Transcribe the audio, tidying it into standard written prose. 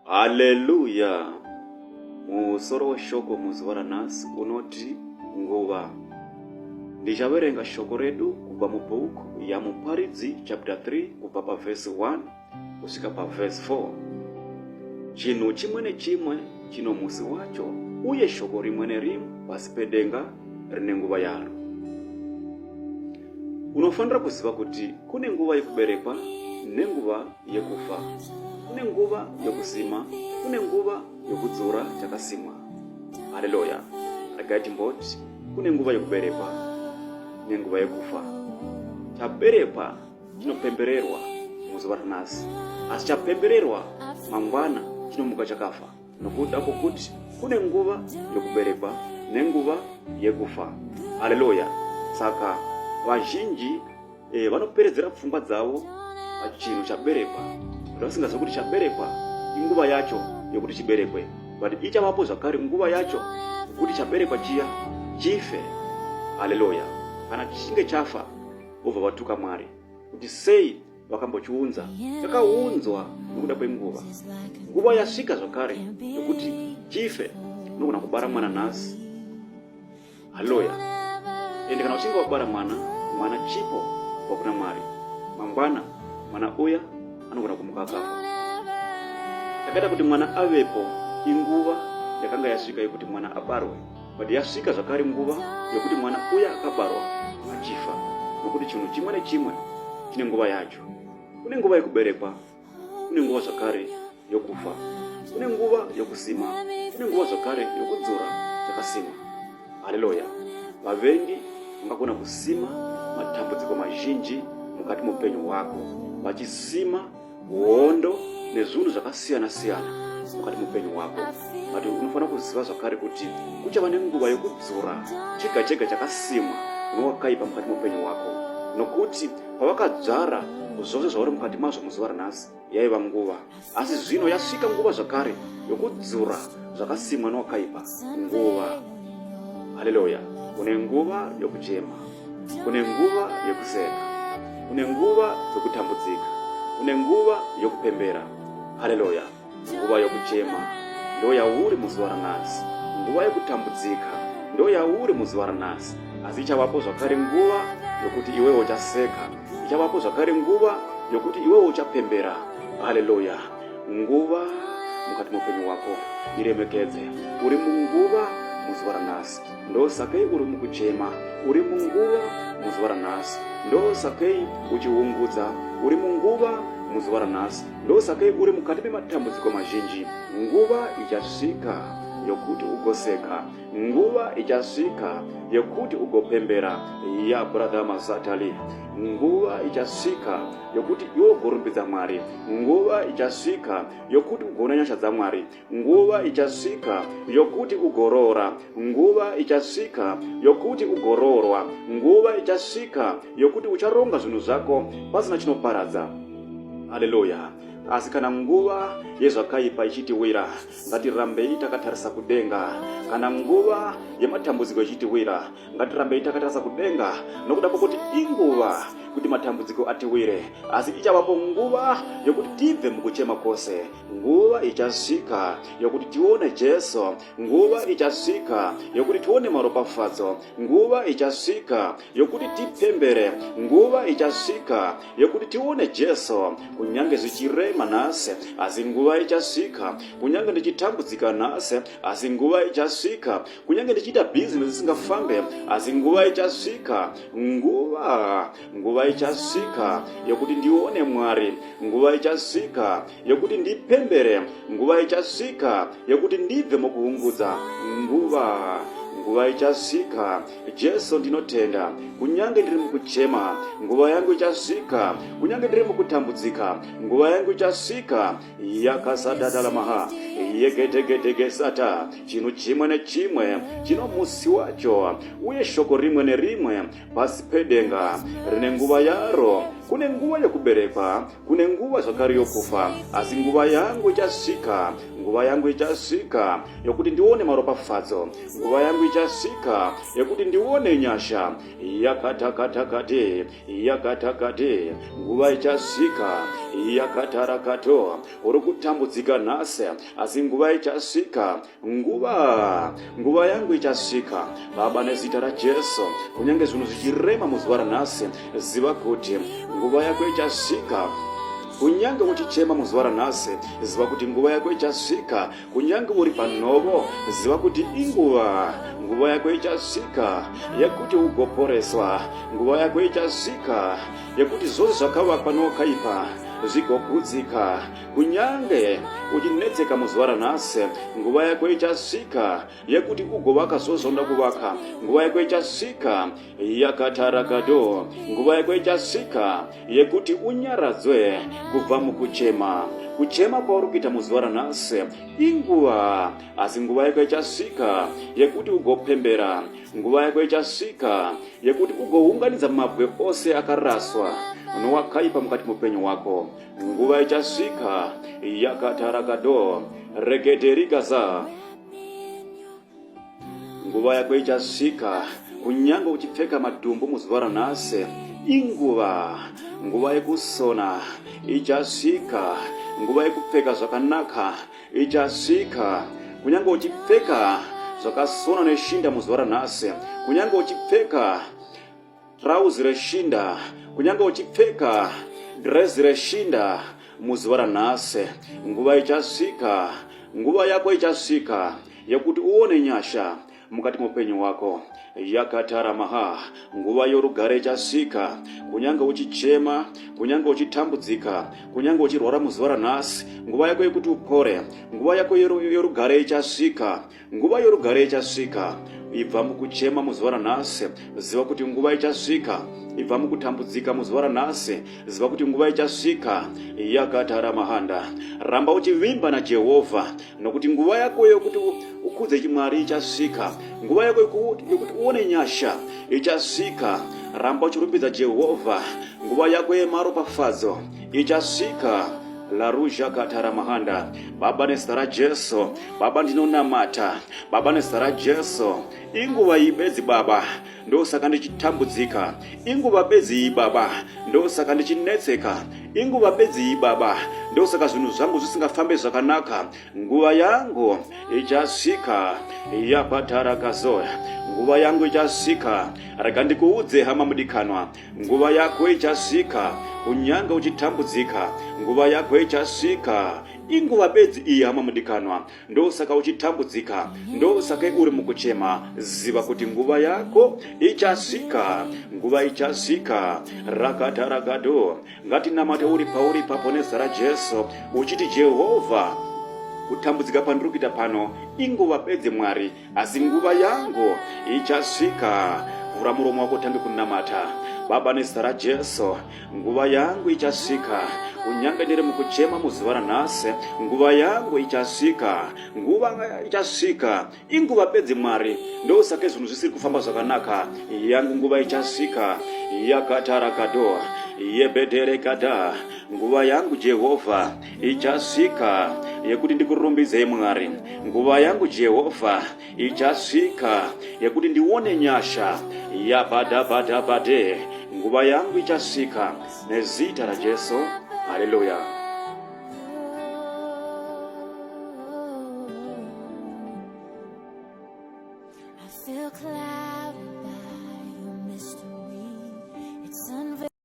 Haleluya! Musoro weshoko muzuva ranhasi unoti nguva. Ndichaverenga shoko redu kubva mubhuku yaMuparidzi chapter 3 kubva pavhesi 1 kusvika pavhesi 4. Chinhu chimwe nechimwe chino musi wacho uye shoko rimwe nerimwe pasi pedenga rine nguva yaro. Unofanira kuziva kuti kune nguva yekuberekwa nenguva yekufa, kune nguva yokusima, kune nguva yokudzura chakasimwa. Haleluya! Regai timboti kune nguva yokuberekwa nenguva yekufa. Chaberekwa chinopembererwa muzuva ranhasi, asi chapembererwa mangwana chinomuka chakafa, nokuda kwokuti kune nguva yokuberekwa nenguva yekufa. Haleluya! Saka vazhinji e, vanoperedzera pfungwa dzavo pachinhu chaberekwa but vasingazivi kuti chaberekwa inguva yacho yokuti chiberekwe but ichavapo zvakare nguva yacho yokuti chaberekwa chiya chife. Haleluya! Kana chichinge chafa vobva vatuka Mwari kuti sei vakambochiunza. Chakaunzwa nokuda kwenguva. Nguva yasvika zvakare yokuti chife. Unogona kubara mwana nhasi. Haleluya! Ende kana uchinge wabara mwana, mwana chipo kubva kuna Mwari. Mangwana mwana uya anogona kumuka akafa. Chakaita kuti mwana avepo inguva yakanga yasvika yekuti mwana abarwe, but yasvika zvakare nguva yekuti mwana uya akabarwa achifa, nokuti chinhu chimwe nechimwe chine nguva yacho. Kune nguva yekuberekwa, kune nguva zvakare yokufa, kune nguva yokusima, kune nguva zvakare yokudzura chakasimwa. Haleluya! Vavengi vangagona kusima matambudziko mazhinji mukati meupenyu hwako, vachisima hondo nezvinhu zvakasiyana siyana mukati meupenyu hwako. But unofanira kuziva zvakare kuti kuchava nenguva yokudzura chega chega chakasimwa nowakaipa mukati meupenyu hwako, nokuti pavakadzvara zvose zvauri mukati mazvo muzuva ranhasi yaiva nguva, asi zvino yasvika nguva zvakare yokudzura zvakasimwa nowakaipa. Nguva. Haleluya! Kune nguva yokuchema, kune nguva yekuseka, kune nguva dzokutambudzika, kune nguva yokupembera. Haleluya! Nguva yokuchema ndo yauri muzuva ranhasi, nguva yekutambudzika ndo yauri muzuva ranhasi, asi ichavapo zvakare nguva yokuti iwewe uchaseka, ichavapo zvakare nguva yokuti iwewe uchapembera. Haleluya! Nguva mukati meupenyu hwako iremekedze. Uri munguva muzuva ranhasi, ndosakei uri mukuchema. Uri munguva muzuva ranhasi, ndosakei uchiungudza. Uri munguva muzuva ranhasi, Ndosakei uri mukati mematambudziko mazhinji. Nguva ichasvika yokuti ugoseka. Nguva ichasvika yokuti ugopembera. Ya brother Masatali. Nguva ichasvika yokuti iwe ugorumbidza Mwari. Nguva ichasvika yokuti ugoona nyasha dzaMwari. Nguva ichasvika yokuti ugoroora. Nguva ichasvika yokuti ugoroorwa. Nguva ichasvika yokuti ucharonga zvinhu zvako pasina chinoparadza. Haleluya! Asi kana nguva yezvakaipa ichitiwira, ngatirambei takatarisa kudenga. Kana nguva yematambudziko ichitiwira, ngatirambei takatarisa kudenga, nokuda kwokuti inguva kuti matambudziko atiwire, asi ichavapo nguva yokuti tibve mukuchema kwose. Nguva ichasvika yokuti tione Jesu. Nguva ichasvika yokuti tione maropafadzo. Nguva ichasvika yokuti tipembere. Nguva ichasvika yokuti tione Jesu. Kunyange zvichirema nhasi, asi nguva ichasvika. Kunyange ndichitambudzika nhasi, asi nguva ichasvika. Kunyange ndichiita bhizinesi isingafambe, asi nguva ichasvika. Nguva, nguva ichasvika yokuti ndione Mwari. Nguva ichasvika yokuti ndipembere. Nguva ichasvika yokuti ndibve mukuungudza. Nguva, nguva ichasvika. Jesu, ndinotenda kunyange ndiri mukuchema, nguva yangu ichasvika. Kunyange ndiri mukutambudzika, nguva yangu ichasvika. Yakasadadalamaha yegedegedegesata, chinhu chimwe nechimwe chino musi wacho, uye shoko rimwe nerimwe pasi pedenga rine nguva yaro. Kune nguva yokuberekwa, kune nguva zvakare yokufa, asi nguva yangu ichasvika. Nguva yangu ichasvika yokuti ndione maropafadzo. Nguva yangu ichasvika yekuti ndione nyasha. Yakatakate, yakatakate. Nguva ichasvika Yakatarakato, uri kutambudzika nhasi, asi nguva ichasvika, nguva, nguva yangu ichasvika. Baba, nezita raJesu, kunyange zvinhu zvichirema muzuva ranhasi, ziva kuti nguva yako ichasvika. Kunyange uchichema muzuva ranhasi, ziva kuti nguva yako ichasvika. Kunyange uri panhovo, ziva kuti inguva, nguva yako ichasvika yekuti ugoporeswa. Nguva yako ichasvika yekuti zvose zvakavakwa nowakaipa zvigoputsika. Kunyange uchinetseka muzuva ranhasi, nguva yako ichasvika yekuti ugovaka zvose zvaunoda kuvaka. Nguva yako ichasvika yakatarakado, nguva yako ichasvika yekuti unyaradzwe kubva mukuchema. Kuchema kwauri kuita muzuva ranhasi inguva, asi nguva yako ichasvika yekuti ugopembera. Nguva yako ichasvika yekuti ugounganidza mabwe ose akaraswa nowakaipa mukati mupenyu wako. Nguva ichasvika yakatarakado regederikaza. Nguva yako ichasvika kunyange uchipfeka madhumbu muzuva ranhasi. Inguva, nguva yekusona ichasvika, nguva yekupfeka zvakanaka ichasvika kunyange uchipfeka zvakasonwa neshinda muzuva ranhasi, kunyange uchipfeka trauzi reshinda, kunyange uchipfeka dhirezi reshinda muzuva ranhasi, nguva ichasvika, nguva yako ichasvika yekuti uone nyasha mukati meupenyu hwako. Yakataramaha, nguva yorugare ichasvika, kunyange uchichema, kunyange uchitambudzika, kunyange uchirwara muzuva ranhasi, nguva yako yekuti upore, nguva yako yorugare ichasvika, nguva yorugare ichasvika. Ibva mukuchema muzuva ranhasi, ziva kuti nguva ichasvika. Ibva mukutambudzika muzuva ranhasi, ziva kuti nguva ichasvika. Yakataramahanda, ramba uchivimba naJehovha, nokuti nguva yako yokuti ukudze chimwari ichasvika, nguva yako yokuti uone nyasha ichasvika. Ramba uchirumbidza Jehovha, nguva yako yemaropafadzo ichasvika. Laruzha kataramahanda. Baba, nezita raJesu, Baba, ndinonamata. Baba, nezita raJesu, inguva iyi bedzi, Baba, ndosaka ndichitambudzika. Inguva bedzi iyi, Baba, ndosaka ndichinetseka. Inguva bedzi iyi, Baba, ndosaka zvinhu zvangu zvisingafambe zvakanaka. Nguva yangu ichasvika yapatarakazoya. Nguva yangu ichasvika. Rega ndikuudze, hama mudikanwa, nguva yako ichasvika kunyange uchitambudzika. Nguva yako ichasvika. Inguva bedzi iyi, hama mudikanwa, ndosaka uchitambudzika, ndosaka uri mukuchema. Ziva kuti nguva yako ichasvika, nguva ichasvika. Rakataragado, ngatinamate uri pauri ipapo nezita raJesu, uchiti Jehovha, kutambudzika kwandiri kuita pano inguva bedzi, Mwari, asi nguva yangu ichasvika. Vhura muromo wako utange kunamata. Baba, nezita raJesu, nguva yangu ichasvika. Kunyange ndiri mukuchema muzuva ranhasi, nguva yangu ichasvika, nguva ichasvika. Inguva bedzi, Mwari, ndosaka zvinhu zvisiri kufamba zvakanaka. Yangu nguva ichasvika. Yakatarakado yebederekada, nguva yangu Jehovha ichasvika yekuti ndikurumbidzei Mwari. Nguva yangu Jehovha ichasvika yekuti ndione nyasha yabadabadabade. Nguva yangu ichasvika nezita raJesu. Haleluya.